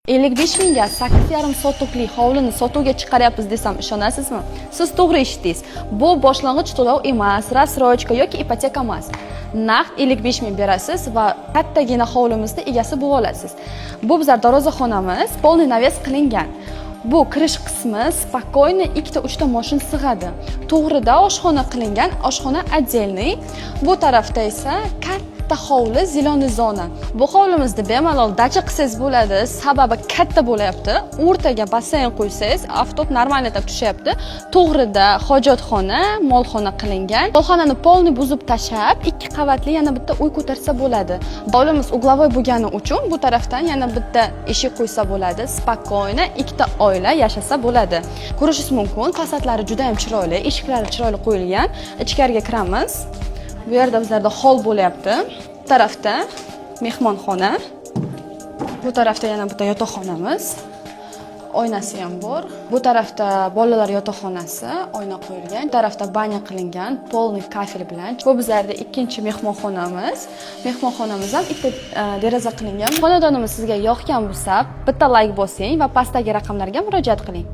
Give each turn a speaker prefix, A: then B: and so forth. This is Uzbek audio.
A: 55 mingga 8,5 sotixli hovlini sotuvga chiqaryapmiz desam, ishonasizmi? Siz to'g'ri eshitdingiz. Bu boshlang'ich to'lov emas, рассрочка yoki ipoteka emas. Naqd 55 ming berasiz va kattagina hovlimizni egasi bo'lib olasiz. Bu bizlar darvozaxonamiz, полный навес qilingan. Bu kirish qismi, спокойно ikkita, uchta moshin sig'adi. To'g'rida oshxona qilingan, oshxona отдельный. Bu tarafda esa katta hovli, зеленый zona. Bu hovlimizda bemalol dacha qilsangiz bo'ladi, sababi katta bo'lyapti. O'rtaga basseyn qo'ysangiz, oftob нормально tushyapti. To'g'rida hojatxona, molxona qilingan. Molxonani полный buzib tashlab, ikki qavatli yana bitta uy ko'tarsa bo'ladi. Hovlimiz угловой bo'lgani uchun bu tarafdan yana bitta eshik qo'ysa bo'ladi. Спокойно ikkita oila yashasa bo'ladi. Ko'rishingiz mumkin, fasadlari juda ham chiroyli, eshiklari chiroyli qo'yilgan. Ichkariga kiramiz. Bu yerda bizlarda hol bo'lyapti. Bu tarafda mehmonxona. Bu tarafda yana bitta yotoqxonamiz. Oynasi ham bor. Bu tarafda bolalar yotoqxonasi, oyna qo'yilgan. Bu tarafda баня qilingan, полный kafel bilan. Bu bizlarda ikkinchi mehmonxonamiz. Mehmonxonamiz ham ikkita deraza qilingan. Xonadonimiz sizga yoqgan bo'lsa, bitta layk bosing va pastdagi raqamlarga murojaat qiling.